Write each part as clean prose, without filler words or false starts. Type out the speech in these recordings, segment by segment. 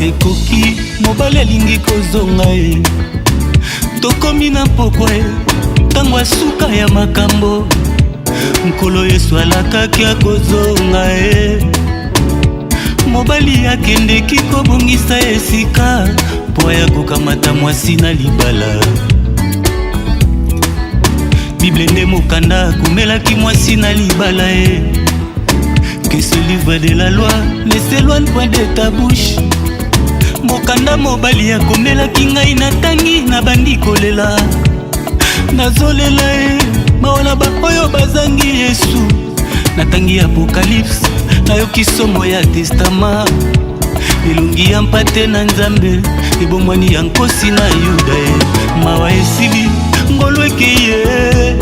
Ekoki mobali alingi kozonga ye tokomi na pokwa ye ntango ya suka ya makambo nkolo yesu alakaki akozonga ye mobali akendeki kobongisa esika mpo aya kokamata mwasi na libala bible nde mokanda akomelaki mwasi na libala ye que ce livre de la loi ne s'éloigne point de ta bouche mokanda mobali akomelaki ngai natangi nabandi kolela nazolela ye mawa na baoyo bazangi yesu natangi apokalipse nayoki somo ya testama elongi ya mpate na nzambe ebomwani ya nkosi na yuda ye mawa esili ngolu ekei ye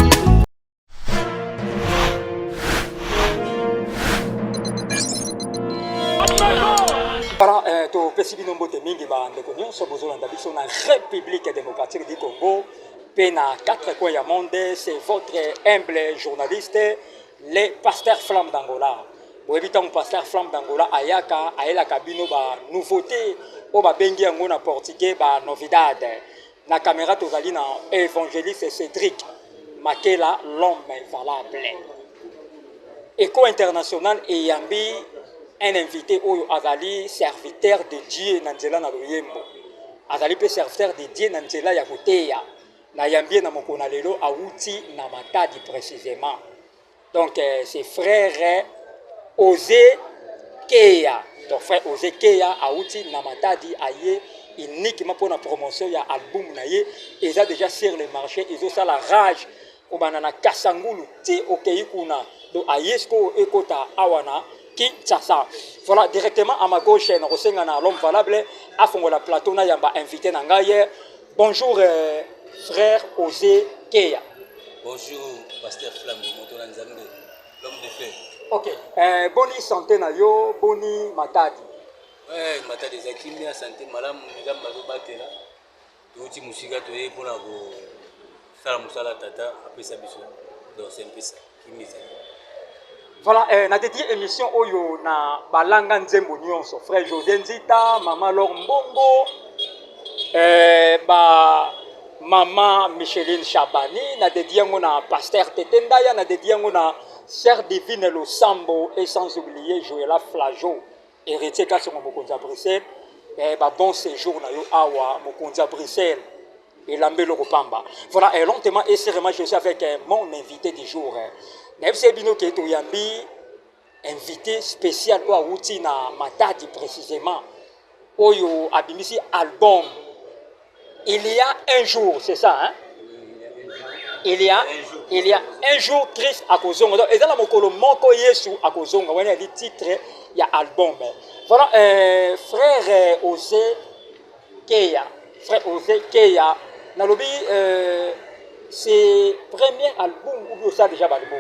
Voilà, euh, topesi bino mbote mingi bandeko nyonso bozolanda biso na République démocratique du Congo mpe na quatre coins ya monde. C'est votre humble journaliste, le pasteur Flamme d'Angola. Boyebi ntango pasteur Flamme d'Angola ayaka, ayelaka bino ba nouveauté oyo babengi yango na portugais ba novidade. Na caméra tozali na évangéliste Cédric Makela, l'homme valable. Echo International eyambi un invité oyo azali serviteur de Dieu na nzela na loyembo. Azali pe serviteur de Dieu na nzela ya koteya. Nayambi ye na mokolo na lelo awuti na Matadi précisément. Donc euh, c'est frère Osé Keya. Donc frère Osé Keya awuti na Matadi aye uniquement pour la promotion ya album na ye eza déjà sur le marché ezosala rage kobanda na Kasangulu ti okeyi kuna donc aye sikoyo ekota awa na Kinshasa. Voilà, directement à ma gauche, nakosenga na l'homme valable afongola plateau na yamba invité na ngai. Bonjour euh, frère Osé Keya. Bonjour pasteur Flamme, moto na Nzambe, l'homme de fer. Ok, euh, boni santé na yo, boni Matadi. Ouais, Matadi eza kimia, santé malamu, Nzambe azobatela. Touti mosika toyei mpona kosala mosala tata apesa biso. Donc c'est un peu ça. Kimia ezali. Voilà, euh, na dédié émission oyo na balanga nzembo nyonso. Frère José Nzita, Mama Laure Mbongo, euh, ba Mama Micheline Chabani, na dédié yango na Pasteur Tete Ndaya, na dédié yango na Sœur Divine Losambo et sans oublier Joëla Flageau, héritier Kasongo mokonzi ya Bruxelles. Eh, ba bon séjour na yo awa mokonzi ya Bruxelles. Elamba eloko pamba. Voilà, eh, lentement et sérieusement, je suis avec eh, mon invité du jour. Eh. Nayebisi bino ke toyambi invité spécial oyo awuti na Matadi précisément, oyo abimisi album il y a un jour, c'est ça, hein? Il y a un jour Christ akozonga. Donc eza na mokolo moko Yesu akozonga. Wana yali titre ya album. Voilà, euh, frère euh, Osé Keya, frère Osé Keya, nalobi euh, c'est premier album ou bien osala déjà album?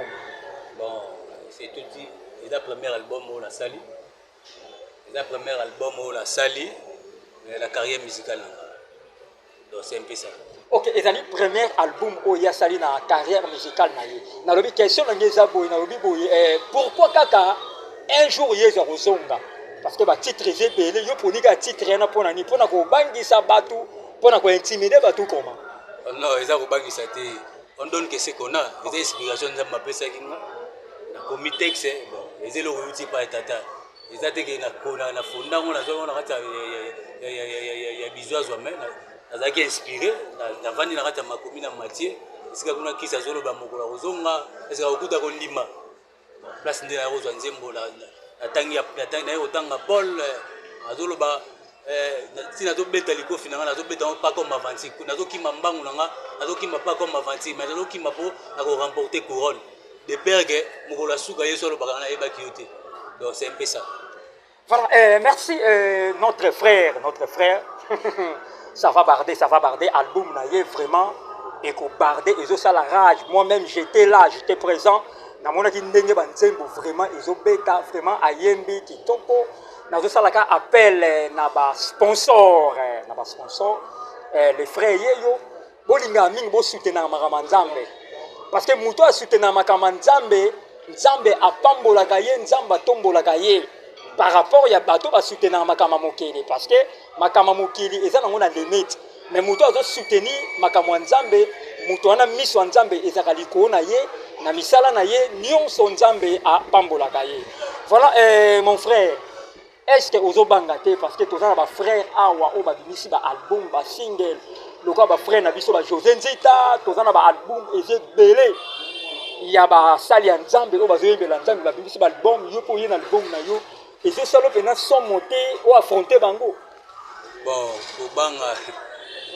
Bon, c'est tout dit. Eza premier album oyo nasali. Eza premier album oyo nasali la carrière musicale na nga. Donc c'est un peu ça. Ok, ezali premier album oyo asali na carrière musicale na ye. Nalobi question na ngai eza boye, nalobi boye, eh, pourquoi kaka un jour Yesu akozonga? Parce que ba titre eza ebele, yo poni kaka titre wana mpona nini? Mpona kobangisa bato, mpona kointimide bato koma? Non, eza kobangisa te. On donne que ce qu'on a. Eza inspiration Nzambe apesaki nga. Nakomi texte, bon, eza eloko euti epai ya tata. Eza te ke na fonda yango nazwa yango na kati ya bizwazwa, mais nazalaki inspiré, navandi na kati ya makomi na Matthieu, esika kuna kisi azoloba mokolo akozonga, esika kokuta kondima. Place nde naye kozwa nzembo, natangi naye kotanga Paul azoloba ntina nazobeta likofi na nga, nazobeta yango pas comme aventure, nazokima mbangu na nga, nazokima pas comme aventure, mais nazokima mpo na koremporter couronne de peur que mokolo ya suka Yesu alobaka nga nayebaki yo te. Donc c'est un peu ça. Voilà, euh, merci euh, notre frère, notre frère. Ça va barder, ça va barder. Album na ye vraiment eko barder, ezosala rage. Moi-même j'étais là, j'étais présent. Namonaki ndenge ba nzembo vraiment ezobeta, vraiment ayembi kitoko. Nazosalaka appel eh, na ba sponsor, eh, na ba sponsor, eh, les frères yeyo bolingaka mingi bosoutenaka makambo ya Nzambe, parce que moto asoutenaka makambo ya Nzambe, Nzambe apambolaka ye, Nzambe atombolaka ye. Par rapport ya bato basoutenaka makambo ya mokili, parce que makambo ya mokili eza nango na limite, mais moto azosoutenir makambo ya Nzambe, moto wana miso ya Nzambe ezalaka likolo na ye, na misala na ye nyonso Nzambe apambolaka ye. Voilà, mon frère, est ce que ozobanga te? Parce que toza na bafrère awa oyo babimisi baalbum, basingle, lokola bafrère na biso bajosé Nzita. Toza na baalbum eza ebele ya basali ya Nzambe oyo bazoyembela Nzambe, babimisi baalbum. Yo mpo oye na album na yo, ezosala mpenza somo te oyo affronte bango? Bon, kobanga,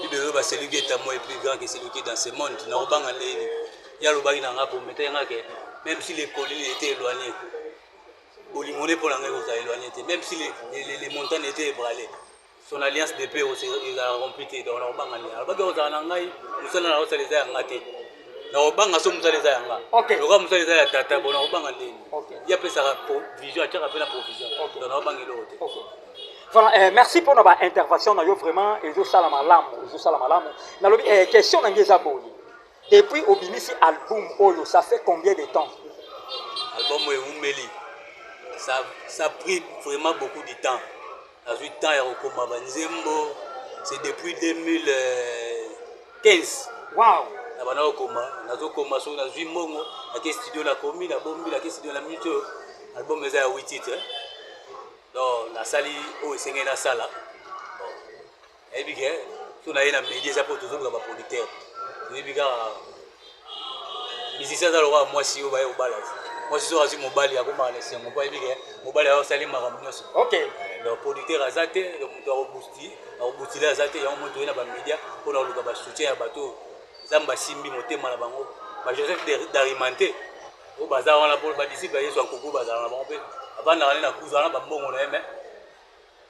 Bible eloba: "Celui qui est à moi est plus grand que celui qui est dans ce monde." Nakobanga ndeni? Ye alobaki na nga, promete nga ke même si les collines étaient éloignées, bolingo nde mpo na ngai kozala éloigné te. Même si les montagnes étaient ébranlées, son alliance de paix ezala rompu te. Donc nakobanga nde? Alobaki kozala na ngai. Mosala na kosala eza ya nga te. Nakobanga so mosala eza ya nga? Lokola mosala eza ya tata, bon, nakobanga ndeni? Ye apesaka vision, atiaka mpe na provision. Donc nakobanga eloko te. Voilà, merci pour notre intervention na yo, vraiment ezosala malamu, ezosala malamu. Nalobi question na ngai eza boye: depuis obimisi album oyo, ça fait combien de temps? Album oyo ewumeli, ça a pris vraiment beaucoup de temps. Nazwi temps ya kokoma banzembo, c'est depuis 2015. Na banda kokoma, nazokoma, soki nazwi mbongo, nake studio, nakomi, nabombi, nake studio. Na minute oyo, album eza ya 8 titre. Donc nasali oyo esengeli nasala. Bon, nayebi ke so naye na média, eza mpo tozoluka baproducteur. Toyebi kaka musicien aza lokola mwasi oyo baye kobala. Mwasi soki azwi mobali, akomaka na esengo mpo ayebi ke mobali aosali makambo nyonso. Donc producteur aza te, donc moto akobustile aza te. Yango moto oye na bamédia mpona koluka basoutien ya bato Nzambe asimbi motema na bango, bajoseph d'Arimathée oyo baza wana, mpo badisciple ya Yesu ya nkuku bazala na bango mpe avandaka nde na kuzu wana, bambongo na ye, mais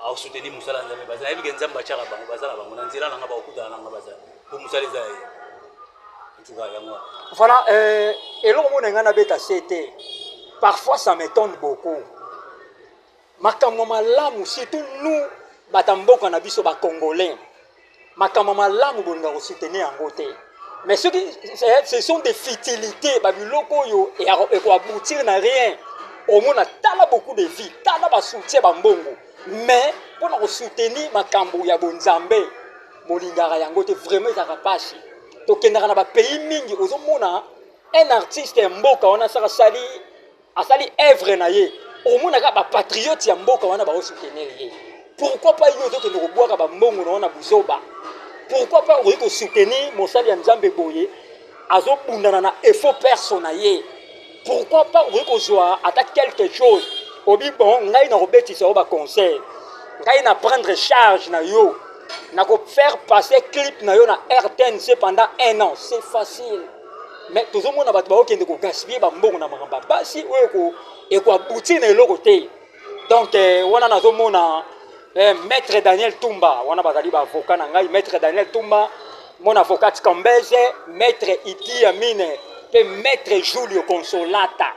akosoutenir mosala ya Nzambe. Baza, nayebi ke Nzambe atiaka bango, baza na bango na nzela na nga, bakokutana na nga, baza mpo mosala eza ya ye. En tout cas, yango wana. Voilà, eloko mona ngai nabeta se te, parfois ça m'étonne beaucoup. Makambo malamu, surtout nous bato mboka na biso bacongolais, makambo malamu bolinga kosoutenir yango te, mais soki ce sont des futilités, babiloko oyo ekoaboutir na rien, omona tala beaucoup de vie, tala basoutien bambongo, mais mpona kosoutenir makambo ya bonzambe, bolingaka yango te. Vraiment ezalaka mpasi. Tokendaka na bapays mingi, ozomona un artiste ya mboka wana asaka asali, asali œuvre na ye, omonaka bapatriote ya mboka wana baosoutenir ye. Pourquoi pas yo ozokende kobwaka bambongo na wana buzoba? Pourquoi pas okoki kosoutenir mosali ya Nzambe boye azobundana na effort perso na ye? Pourquoi pas okoki kozwa ata quelque chose, obi: "Bon, ngai nakobetisa yo baconcert, ngai na prendre charge na yo, nakofaire passer clip na yo na RTNC pendant un an"? C'est facile, mais tozomona bato baokende kogaspiller bambongo na makambo ya basi oyo ekoaboutir na eloko te. Donc wana nazomona maître Daniel Tumba, wana bazali baavocat na ngai, maître Daniel Tumba, mon avocat Cambeze, maître Idi Amine mpe maître Julio Consolata,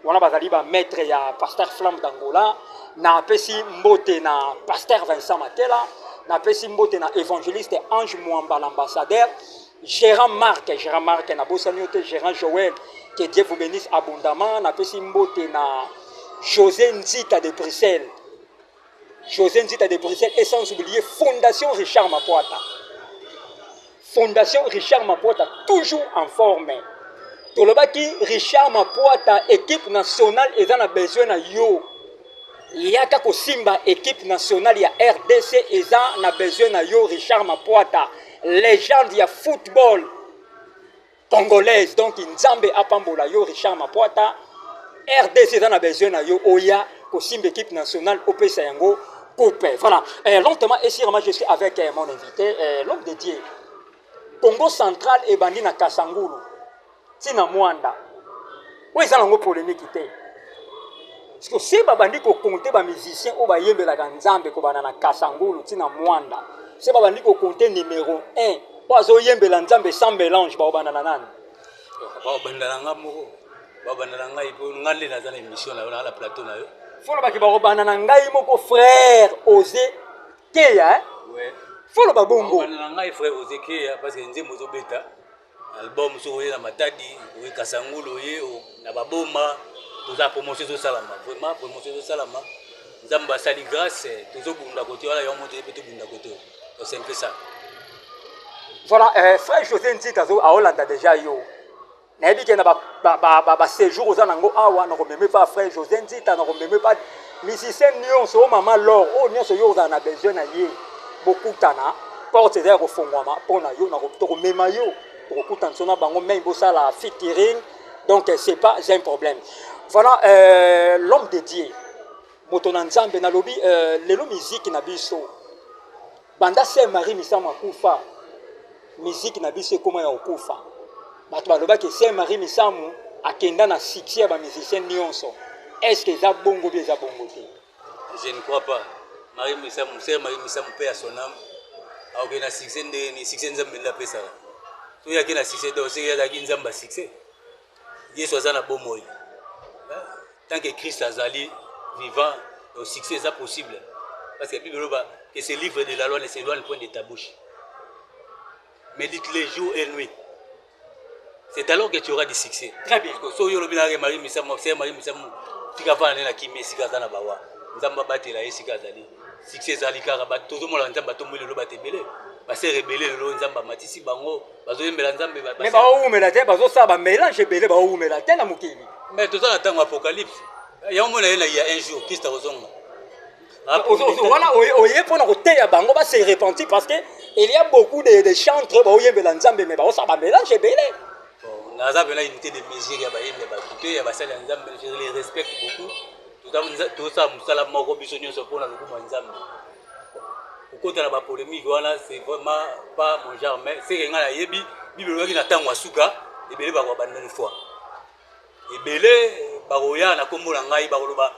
wana bazali bamaître ya pasteur Flamme d'Angola. Napesi mbote na pasteur Vincent Matela, napesi mbote na évangéliste Ange Mwamba, l'ambassadeur, gérant Marc, gérant Marc, nabosani yo te, gérant Joël, que Dieu vous bénisse abondamment. Napesi mbote na José Nzita de Bruxelles, José Nzita de Bruxelles, et sans oublier Fondation Richard Mapoata. Fondation Richard Mapoata, toujours en forme. Tolobaki Richard Mapoata, équipe nationale eza na besoin na yo. Yaka kosimba équipe nationale ya RDC, eza na besoin na yo, Richard Mapoata, légende ya football congolaise. Donc Nzambe apambola yo, Richard Mapoata. RDC eza na besoin na yo, oya kosimba équipe nationale, opesa yango coupe. Voilà, lentement et sûrement, je suis avec mon invité, l'homme de Dieu. Congo Central ebandi na Kasangulu ntina Mwanda, oyo eza nango polémique te, parce que se babandi kocompter bamusicien oyo bayembelaka Nzambe kobanda na Kasangulu ntina Mwanda, se babandi kocompter numéro 1 oyo azoyembela Nzambe sans mélange, baobanda na nani? Bakobanda na nga moko, babanda na ngai mpo nga nde naza na émission na yo, naa na plateau na yo. Fo lobaki bakobanda na ngai moko, frère Ose Keya, eh? Ouais. Fo loba bongo. Bakobanda na ngai, frère Ose Keya, parce que nzembo ozobeta, album, soki oye na Matadi, oye Kasangulu, oye na Baboma, toza promotion ezosalama, vraiment promotion ezosalama. Nzambe asali grâce, tozobunda kote wana, yango moto ye mpe tobunda kote. Donc c'est un peu ça. Voilà, frère José Nzita aolanda déjà yo. Nayebi ke na baséjour oza nango awa, nakomeme pa frère José Nzita, nakomeme pa musicien nyonso oyo, mama Lor oyo nyonso yo ozala na besoin na ye, bokutana, porte eza ya kofongwama mpo na yo, tokomema yo, tokokutana so na bango, même bosala featuring. Donc c'est pas un problème. Voilà, l'homme de Dieu, moto na Nzambe, nalobi lelo musique na biso, banda Sœur Marie Misamu akufa, musique na biso ekóma ya kokufa. Bato balobaki Sœur Marie Misamu akenda na succès ya bamusicien nyonso. Est ce que eza bongo bi eza bongo te? Je ne crois pas. Marie Misamu, Sœur Marie Misamu, paix à son âme, akokende na succès ndenge nini? Succès, Nzambe nde apesaka. Soki ake na succès, donc soki azalaki Nzambe ya succès, Yesu aza na bomoi. Tant que Christ azali vivant, donc succès eza possible, parce que Bible eloba que ce livre de la loi ne s'éloigne point de ta bouche, médite les jours et nuit, c'est alors que tu auras du succès. Très bien. So oyo olobi nake Marie Misamu, Sœur Marie Misamu, tika vana nde na kimi esika aza na bawa, Nzambe abatela ye esika azali. Succès ezali kaka, tozomona Nzambe atomboli lelo bato ebele, basere ebele lelo, Nzambe amatisi bango, bazoyembela Nzambe. Mais baowumela te, bazosala bamélange ebele, baowumela te na mokili. Mais toza na ntango apocalypse, yango mona ye na ya un jour Christ akozonga. Wana oye mpona koteya bango base repentir, parce que il y a beaucoup de chantres baoyembela Nzambe, mais baosala bamélange ebele. Naza mpena unité de mesure ya bayembi ya bato te, ya basali ya Nzambe, je les respecte beaucoup. Tozosala mosala moko biso nyonso mpona lokumu ya Nzambe. Kokota na bapolémique wana, c'est vraiment pas mon genre, mais seke ngai nayebi Bible elobaki na ntango ya suka ebele bakobanda fois, ebele bakoya na nkombo na ngai, bakoloba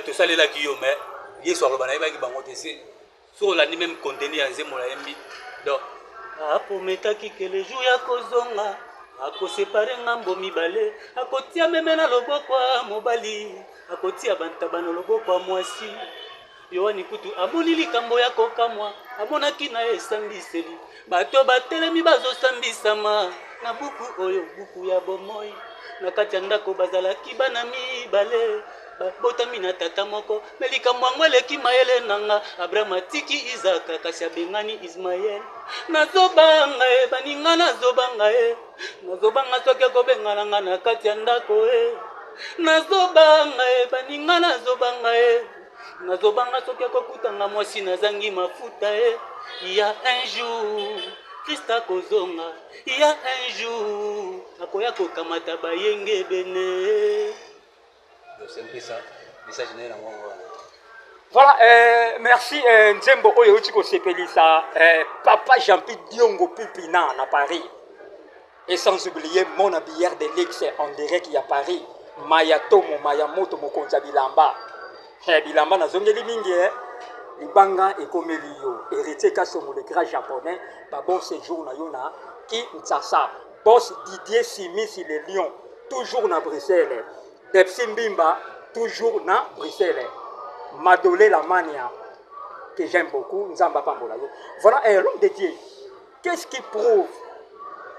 tosalelaki yo, mais Yesu akoloba nayebaki bango te. Soki olandi même contenu ya nzembo nayembi, donc aprometaki ke le jour ya kozonga akoséparer ngambo mibale, akotia meme na loboko ya mobali, akotia bantaba na loboko ya mwasi. Yohani kutu amoni likambo ya kokamwa, amonaki na esambiseli bato batelemi bazosambisama na buku oyo, buku ya bomoi. Na kati ya ndako bazalaki bana mibale, babotami na tata moko, mais likambo yango eleki mayele na nga. Abraham atiki Izaka, kasi abengani Ismael. Nazobanga ye, baninga, nazobanga ye, nazobanga soki akobengana nga na kati ya ndako e. Nazobanga ye, baninga, nazobanga ye, nazobanga soki akokutanga mwasi nazangi mafuta e. Ya un jour Christ akozonga, ya un jour akoya kokamata bayengebene. C'est un peu ça, message na ye na ngongo wana. Voilà, merci. Nzembo oyo euti kosepelisa papa Jean-Pi Diongo Pipina na Paris, et sans oublier mon habilleur de luxe en direct ya Paris, Maya Tomo, Maya Moto, mokonzi ya bilamba, bilamba nazongeli mingi, libanga ekomeli yo. Héritier Kasongo, le grand Japonais, babon séjour na yo na Kinshasa. Boss Didier Simisi le Lion, toujours na Bruxelles. Pepsi Mbimba, toujours na Bruxelles. Madolé la Mania, que j'aime beaucoup, Nzamba pambola yo. Voilà, l'homme de Dieu, qu'est-ce qui prouve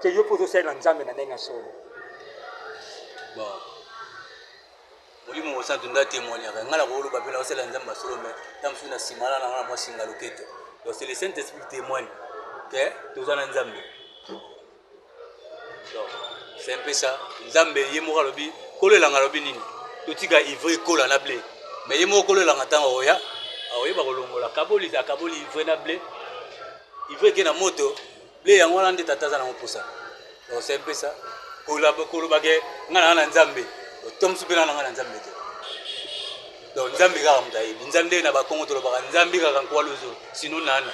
que yo pozo sala Nzambe na ndenge solo? Bon, Molimo Mosantu nde atémoignaka. Ngai na koloba mpe naosala Nzambe asolo, mais ta mosusu na nsima na nanga na mwa singa loketo. Donc c'est le Saint Esprit qui témoigne ke toza na Nzambe. Donc c'est un peu ça. Nzambe ye moko alobi, kolo elanga alobi nini? Totika ivraie ekola na blé, mais ye moko kolo elanga, ntango akoya, akoyeba kolongola, kaboli, akaboli ivraie na blé. Ivraie eke na moto, blé yango wana nde tata aza nango mposa. Donc c'est un peu ça. Koloba ke ngai nanga na Nzambe, to mosusu mpe na nanga na Nzambe te. Donc Nzambe kaka moto ayebi. Nzambe nde na Bakongo tolobaka Nzambe kaka nkwalozo sino nana.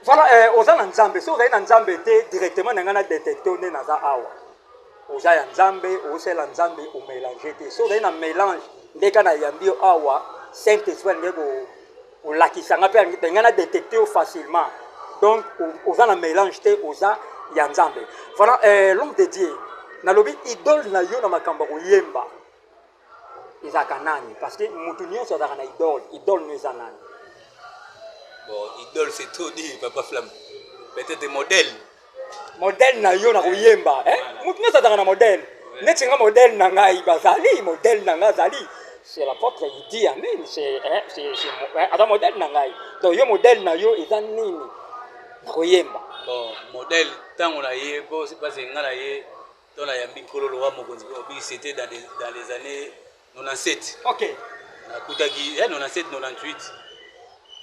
Voilà, oza na Nzambe. Soki ozali na Nzambe te, directement na ngai na détecte nde naza awa. Oza ya Nzambe, osala Nzambe, omélange te. Soki ozali na mélange, nde ka nayambi yo awa, Saint Esprit alingi kolakisa nga mpe ngai na détecte yo facilement. Donc oza na mélange te, oza ya Nzambe. Voilà, l'homme de Dieu, nalobi idole na yo na makambo ya koyemba ezalaka nani? Parce que motu nyonso azalaka na idole. Idole no eza nani? Bon, idole, c'est trop dit, papa Flamme. Peut-être modèle. Modèle na yo na koyemba, eh? Motu nyonso azalaka na modèle. Neti nga, modèle na ngai bazali, modèle na ngai azali. C'est l'apôtre Idi Amin, c'est hein, c'est hein, aza modèle na ngai. Donc yo modèle na yo eza nini? Na koyemba. Bon, modèle tango na ye po parce que nga na ye to na yambi nkolo lowa mokonzi po bi c'était dans les années 97. Nakutaki ya 97 98,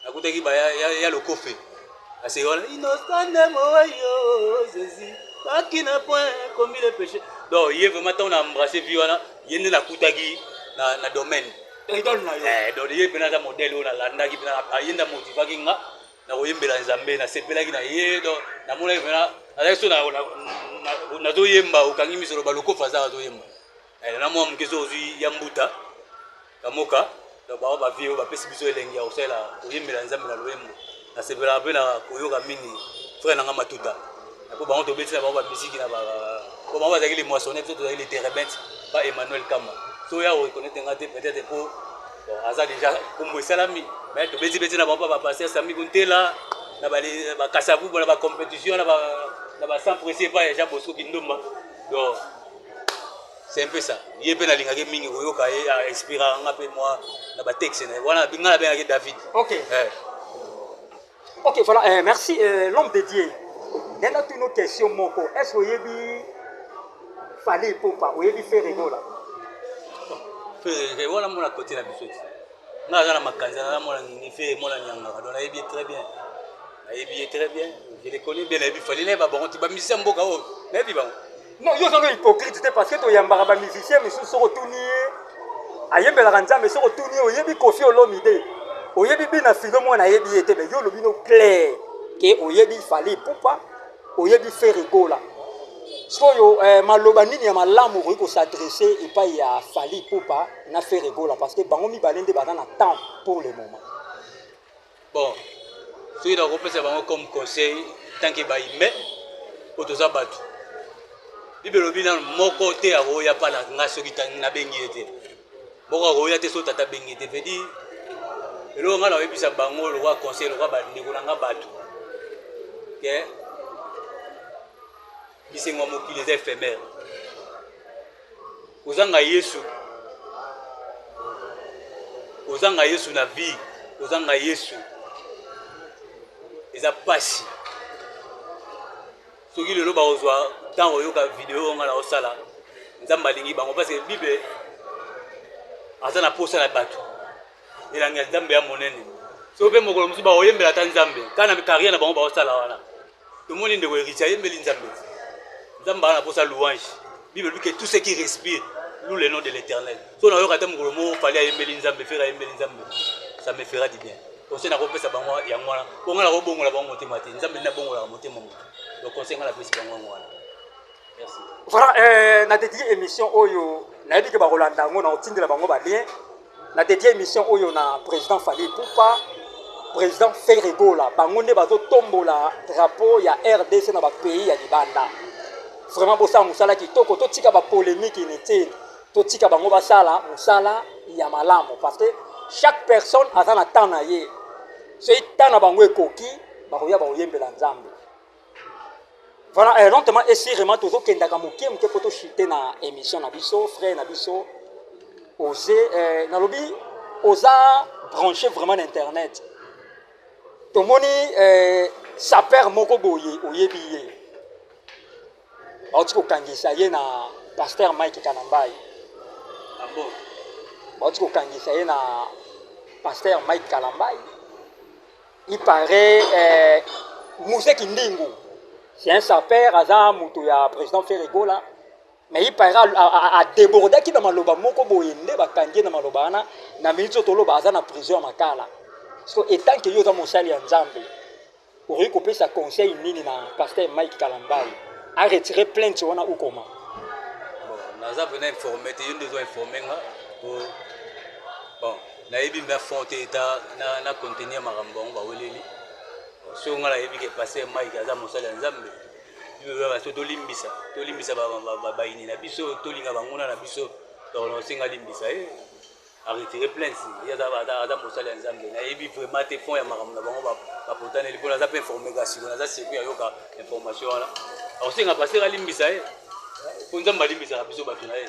nakutaki ba ya lokofe parce wana innocent de moyo Jésus baki na point commis le péché. Donc ye vraiment, ntango na embrassé vie wana, ye nde nakutaki na domaine. Idole na yo. Eh, donc ye mpena aza modèle oyo nalandaki mpena, ye nde amotivaki nga na koyembela Nzambe. Nasepelaki na ye, donc namonaki mpena azalaki so nazoyemba, okangi miso, loba lokofa aza azoyemba. Eh, na mwa moke so ozwi ya mbuta kamoka. Donc bango bavie oyo bapesi biso elengi ya kosalela koyembela Nzambe na loyembo. Nasepelaka mpe na koyoka mingi frère nanga Matuta, po bango tobeti na bango bamisiki na po bango bazalaki les moissonneurs, biso tozalaki les térébinthes. Ba Emmanuel Kama so ya koreconnaître nga te peut-être, po bon, aza déjà kombo esalami, mais tobeti-beti na bango mpa bapasteur Sami Kuntela na bakasavubu na bacompétition na basan pressé pa ya Jean Bosco Kindomba. Donc c'est un peu ça. Ye mpe nalingaki mingi koyoka ye, inspiraka nga mpe mwa na batexte na ye wana. Nga nabengaki David. Eh. Ok, voilà, merci, l'homme de Dieu. Nena tuna question moko. Est-ce que oyebi Fally Ipupa, oyebi Ferre Gola? Ferre wana mona kote na biso ti nga aza na makanza, naza mona nini, Ferre mona nyangaka. Donc nayebi ye très bien, nayebi ye très bien, je le connais bien. Nayebi Fally, nayeba bango ti bamusicien mboka oyo, nayebi bango. Non, yo ozanga hypocrite te, parce que toyambaka bamusicien misusu, soki otuni ye ayembelaka Nzambe, soki otuni ye oyebi Koffi Olomide, oyebi bina filo mwana, ayebi ye te. Mais yo olobi no clair ke oyebi Fally Ipupa, oyebi Ferre Gola. Sikoyo maloba nini ya malamu okoki kos'adresser epai ya Fally Ipupa na Ferre Gola? Parce que bango mibale nde baza na temps pour le moment. Bon, soki nakopesa bango comme conseil, tant que baime po toza bato, Bible elobi nano moko te akoya mpa na nga soki nabengi ye te. Moko akoya te soki tata abengi ye te. Veut dire, eloko ngai nakoyebisa bango lokwa conseil, lokwa bandeko na nga bato, ke bisengo ya mokili eza éphémère. Kozanga Yesu, kozanga Yesu na vie, kozanga Yesu eza pasi. Soki lelo bakozwa ntango oyoka video oyo nga na osala, Nzambe alingi bango, parce que Bible aza na posa na bato. Elangi ya Nzambe ya monene. Soki mpe mokolo mosusu bakoyembela ata Nzambe kaka na carrière na bango baosala wana, tomoni ndeko Héritier ayembeli Nzambe. Nzambe aza na posa louange. Bible elobi que tout ce qui respire loue le nom de l'Éternel. So nayoka ata mokolo moko Fally ayembeli Nzambe, Ferre ayembeli Nzambe, ça me fera du bien. Conseil nakopesa bango yango wana, mpo nga nakobongola bango motema te. Nzambe nde abongolaka motema moto. Donc conseil nga napesi bango yango wana. Merci. Voilà, na dédié émission oyo, nayebi ke bakolanda yango, na otindela bango balien. Na dédié émission oyo na président Fally Ipupa, président Ferre Gola. Bango nde bazotombola drapeau ya RDC na bapays ya libanda. Vraiment, bosala mosala kitoko. Totika bapolémique inutile, totika bango basala mosala ya malamu, parce que chaque personne aza na temps na ye. Soki temps na bango ekoki, bakoya bakoyembela Nzambe. Voilà, lentement et sûrement tozokendaka moke moke mpo tochite na émission na biso. Frère na biso Ose, nalobi oza branché vraiment na internet. Tomoni sapeur moko boye, oyebi ye, bauti kokangisa ye na pasteur Mike Kalambayi. Ah bon? Bauti kokangisa ye na pasteur Mike Kalambayi. Il paraît Museki Ndingu, c'est un sapeur, aza moto ya président Ferre Gola, mais il paraît adébordaki na maloba moko boye nde bakangi ye na maloba wana. Na miniti oyo toloba, aza na prison ya Makala. So etant que yo oza mosali ya Nzambe, okoki kopesa conseil nini na pasteur Mike Kalambayi? Aretirer plainte wana ou comment? Bon, naza vraiment informé te. Yo nde ozo informé nga po bon, nayebi mpe fond te eta na contenir makambo bango baweleli. So nga nayebi ke pasteur Mike aza mosali ya Nzambe. So tolimbisa, tolimbisa bayini na biso, tolinga banguna na biso. Donc naosenga limbisa ye, aretirer plainte. Ye aza mosali ya Nzambe. Nayebi vraiment te fond ya makambo na bango bapotaneli, mpo naza mpe informé. Kasi naza surpris ayoka information wana. Akosenga pasteur alimbisa ye, mpo Nzambe alimbisaka biso bato na ye.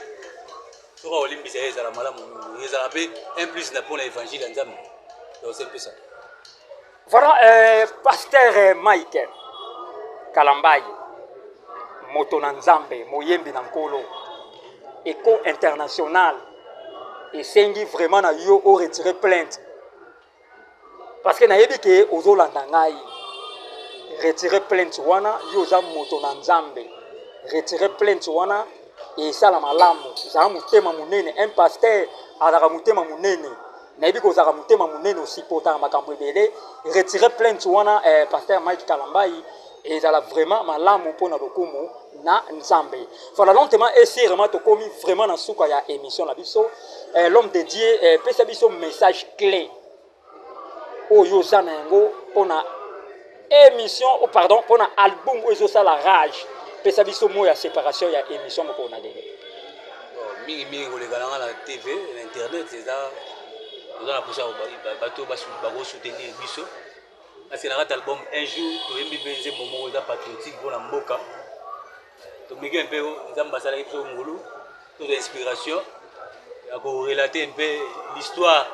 Soki akolimbisa ye, ezala malamu mingi, ezala mpe un plus na mpona évangile ya Nzambe. Donc c'est un peu ça. Voilà, pasteur Mike Kalambai, moto na Nzambe, moyembi na Nkolo, Eco International esengi vraiment na yo oretire plainte, parce que nayebi ke ozolanda ngai. Retire plainte wana, yo oza moto na Nzambe. Retire plainte wana, esala malamu. Ezala motema monene. Un pasteur azalaka motema monene. Nayebi kozalaka motema monene, osupportaka makambo ebele. Retire plainte wana, pasteur Mike Kalambai, ezala vraiment malamu mpona lokumu na Nzambe. Voilà, lentement et sûrement tokomi vraiment na suka ya émission na biso. L'homme de Dieu, pesa biso message clé oyo oza na yango mpona émission, oh, pardon, mpona album oyo ezosala rage. Pesa biso mot ya séparation ya émission mokolo na lelo. Bon, mingimingi koleka na nga na TV, na internet, eza toza na mposa bato bakosoutenir biso, parce que na kati album Un jour toyembi mpe nzembo moko eza patriotique mpona mboka. Tomeki mpe, Nzambe asalaki biso ngolu, tozwa inspiration ya korelater mpe l'histoire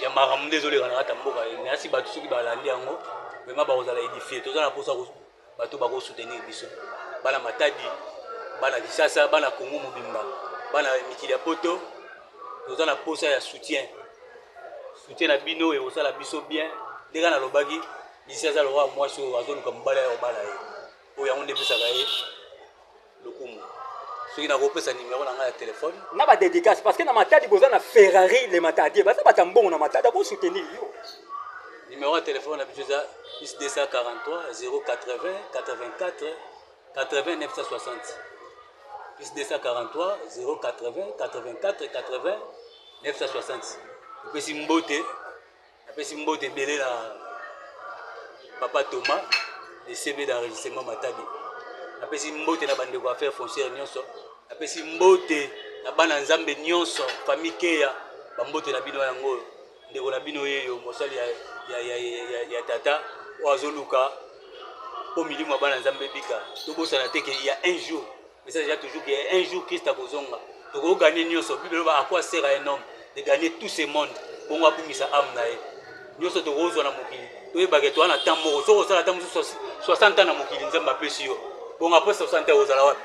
ya makambo nde ezoleka na kati ya mboka. Nasi bato soki balandi yango, vraiment bakozala édifié. Toza na mposa bato bakosoutenir biso, bana Matadi, bana Kisasa, bana Kongo mobimba, bana mikili ya Poto. Toza na posa ya soutien. Soutien na bino ekosala biso bien. Ndenge nalobaki, lisi aza lokola mwasi oyo azoluka mobali ya kobala ye, oyo yango nde epesaka ye lokumu. Soki nakopesa nimero na ngai ya telefone. Na badédicace, parce que na Matadi boza na Ferrari le Matadi, baza bato mbongo na Matadi, akosoutenir yo. Numéro ya telefone na biso eza plus 243 080 84 80 960, plus 243 080 84 80 960. Opesi mbote, napesi mbote ebele na papa Thomas de CB d'enregistrement Matadi. Napesi mbote na bandeko affaire foncière nyonso. Napesi mbote na bana Nzambe nyonso, famille Keya, bambote na bino yango oyo. Ndeko na bino yeyo, mosali ya tata oyo azoluka mpo milimo ya bana Nzambe ebika. Tobosana te ke il y a un jour, message ya toujours ke un jour Christ akozonga, tokogagner nyonso. Bible eloba: "À quoi sert à un homme de gagner tout ce monde, bongo abungisa âme na ye?" Nyonso tokozwa na mokili, toyebake toza na temps moko. Soki osala ata mosusu 60 ans na mokili, Nzambe apesi yo bongo, après 60 ans ozala wapi?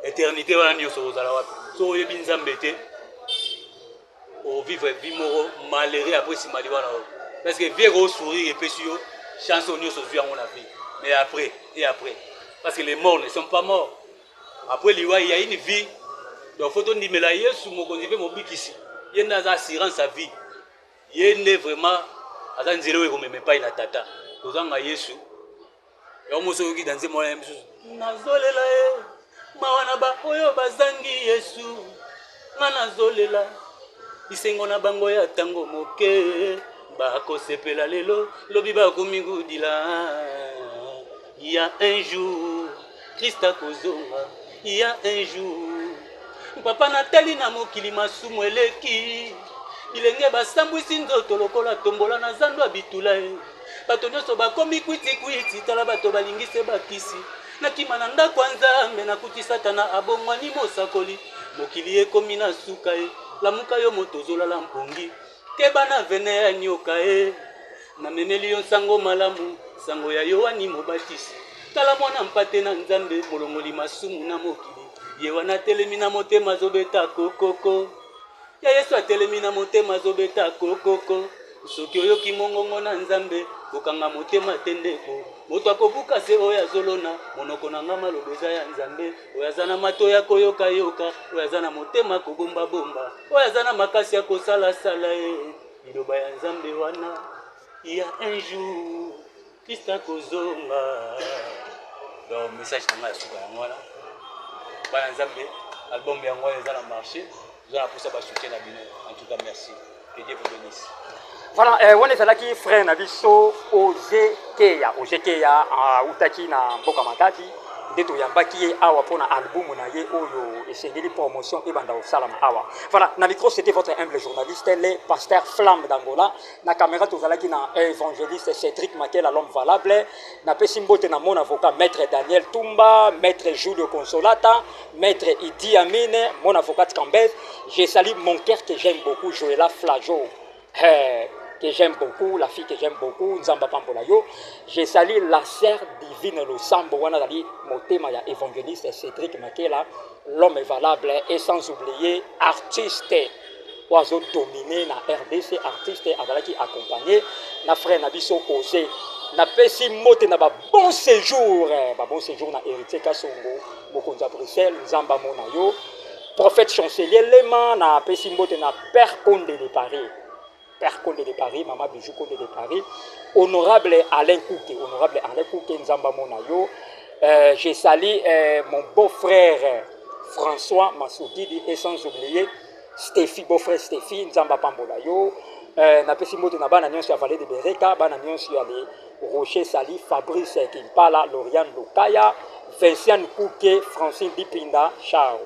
Éternité wana nyonso ozala wapi? Soki oyebi Nzambe te, ovivre vie moko malheureux après nsima liwa na yo, parce que vie ekosourire, epesi yo chance oyo nyonso ozwi yango na vie, mais après et après, parce que les morts ne sont pas morts. Après liwa, il y a une vie. Donc faut tondimela Yesu, mokonzi mpe mobikisi. Ye nde aza assurance ya vie, ye nde vraiment aza nzela oyo ekomema epai na Tata. Kozanga Yesu, yango moso oyoki na nzembo wana ya misusu: "Nazolela ye, mawa na baoyo bazangi Yesu, nga nazolela bisengo na bango ya ntango moke, bakosepela lelo, lobi bakomi kudila." Ya un jour Christ akozonga, ya un jour. Papa, natali na mokili, masumu eleki, bilenge basambwisi nzoto lokola tombola na zando ya bitula ye. Bato nyonso bakomi kwitikwiti. Tala bato balingi se bakisi. Nakima na ndako ya Nzambe, nakuti Satana abongwani mosakoli. Mokili ekomi na suka ye. Lamuka yo moto ozolala mpongi, keba na venin ya nyoka ye. Namemeli yo nsango malamu, sango ya Yohani Mobatisi. Tala mwana mpate na Nzambe, molongoli masumu na mokili. Ye wana atelemi na motema, azobeta kokoko ya Yesu. Atelemi na motema, azobeta kokoko. Soki oyoki mongongo na Nzambe, kokanga motema te ndeko. Moto akobuka se oyo azolona. Monoko na nga, maloba eza ya Nzambe. Oyo aza na mato ya koyokayoka, oyo aza na motema kobombabomba, oyo aza na makasi ya kosalasala ye liloba ya Nzambe wana. Ya un jour Christ akozonga. Donc message na ngai ya suka yango wana. Bana Nzambe, album yango wana eza na marché. Toza na mposa basoutien na bino. En tout cas, merci, que Dieu vous bénisse. Voilà, wana ezalaki frère na biso Oze Keya. Oze Keya autaki na mboka Matadi. Nde toyambaki ye awa mpona album na ye oyo esengeli promotion ebanda kosalama awa. Voilà, na micro, c'était votre humble journaliste, le pasteur Flamme d'Angola. Na caméra, tozalaki na évangéliste Cédric Makela, l'homme valable. Napesi mbote na mon avocat, maître Daniel Tumba, maître Julio Consolata, maître Idi Amine, mon avocat Cambez. Je salue mon cœur que j'aime beaucoup, Joëla Flajo, que j'aime beaucoup, la fille que j'aime beaucoup, Nzamba Pambola yo. Je salue la sœur divine Losambo, wana azali motema ya évangéliste Cédric Makela, l'homme est valable, et sans oublier artiste oyo azodomine na RDC, artiste azalaki accompagné na frère na biso Osé. Napesi mbote na babon séjour, babon séjour na Héritier Kasongo, mokonzi ya Bruxelles, Nzambe amona yo. Prophète chancelier Lema, napesi mbote na Père Conde de Paris, Père Conde de Paris, Mama Bijou Conde de Paris, honorable Alain Kouke, honorable Alain Kouke, Nzambe amona yo. Je salue mon beau-frère François Massoudidi et sans oublier Stéphie, beau-frère Stéphie, Nzamba pambola yo. Napesi mbote na bana nyonso ya Vallée de Bereka, bana nyonso ya les Rocher Sali, Fabrice Kimpala, Lauriane Lukaya, Vinciane Kouke, Francine Dipinda, ciao.